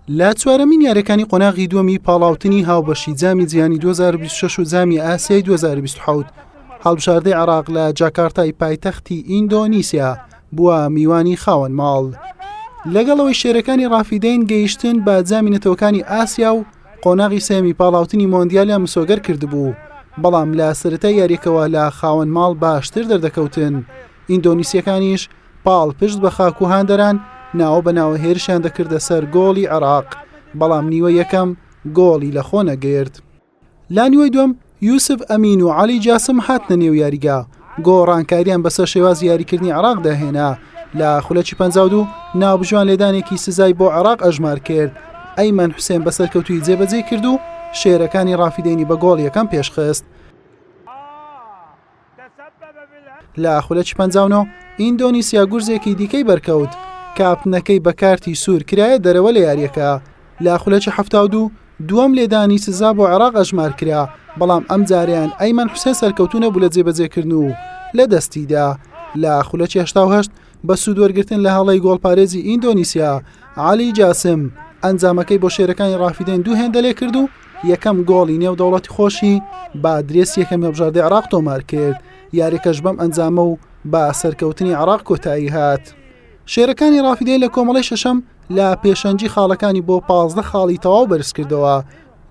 لە چوارەمین یاریەکانی قۆناغی دووەمی پاڵاوتنی هاوبەشی جامی جیهانی 2026 و جامی ئاسیای 2027 هەڵبژاردەی عێراق لە جاکارتای پایتەختی ئیندۆنیسیا بووە میوانی خاوەن ماڵ. لەگەڵ ئەوەی شێرەکانی ڕافیدەین گەیشتن بە جامی نەتەوەکانی ئاسیا و قۆناغی سێمی پاڵاوتنی مۆندیالیان مسۆگەر کردبوو، بەڵام لە سەرەتای یاریەکەوە لە خاوەن ماڵ باشتر دەردەکەوتن، ئیندۆنیسیەکانیش پاڵ پشت بە خاک و هاندەران ناوە بە ناوە هێرشیان دەکردە سەر گۆڵی عێراق، بەڵام نیوەی یەکەم گۆڵی لەخۆ نەگرت. لە نیوەی دووەم یوسف ئەمین و عەلی جاسم هاتنە نێو یاریگا، گۆڕانکاریان بەسەر شێوازی یاریکردنی عێراقدا هێنا، لە خولەکی 52 ناوبژیوان لێدانێکی سزای بۆ عێراق ئەژمار کرد، ئەیمەن حوسێن بە سەرکەوتوویی جێبەجێی کرد و شێرەکانی ڕافیدەینی بە گۆڵ یەکەم پێشخست. لە خولەکی 59 ئیندۆنیسیا گورزێکی دیکەی بەرکەوت، کاپتنەکەی بە کارتی سوور کرایە دەرەوە لە یارییەکە. لە خولەکی 72 دووەم لێدانی سزا بۆ عێراق ئەژمار کرا، بەڵام ئەمجارەیان ئەیمەن حوسێن سەرکەوتوو نەبوو لە جێبەجێکردن و لە دەستیدا. لە خولەکی 88 بە سوودوەرگرتن لە هەڵەی گۆڵپارێزی ئیندۆنیسیا، عەلی جاسم، ئەنجامەکەی بۆ شێرەکانی ڕافیدەین دوو هێندە لێکرد و یەکەم گۆڵی نێودەوڵەتی خۆشی بە درێسی یەکەمی هەڵبژاردەی عێراق تۆمارکرد، یاریەکەش بەم ئەنجامە و بە سەرکەوتنی عێراق کۆتایی هات. شێرەکانی ڕافیدەین لە کۆمەڵەی شەشەم لە پێشەنگی خاڵەکانی بۆ 15 خاڵی تەواو بەرزکردەوە،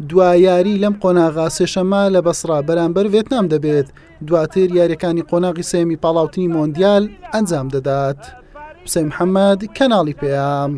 دوا یاری لەم قۆناغە سێشەممە لە بەسڕە بەرامبەر ڤێتنام دەبێت، دواتر یاریەکانی قۆناغی سێیەمی پاڵاوتنی مۆندیال ئەنجام دەدات. حوسێن محەمەد، کەناڵی پەیام.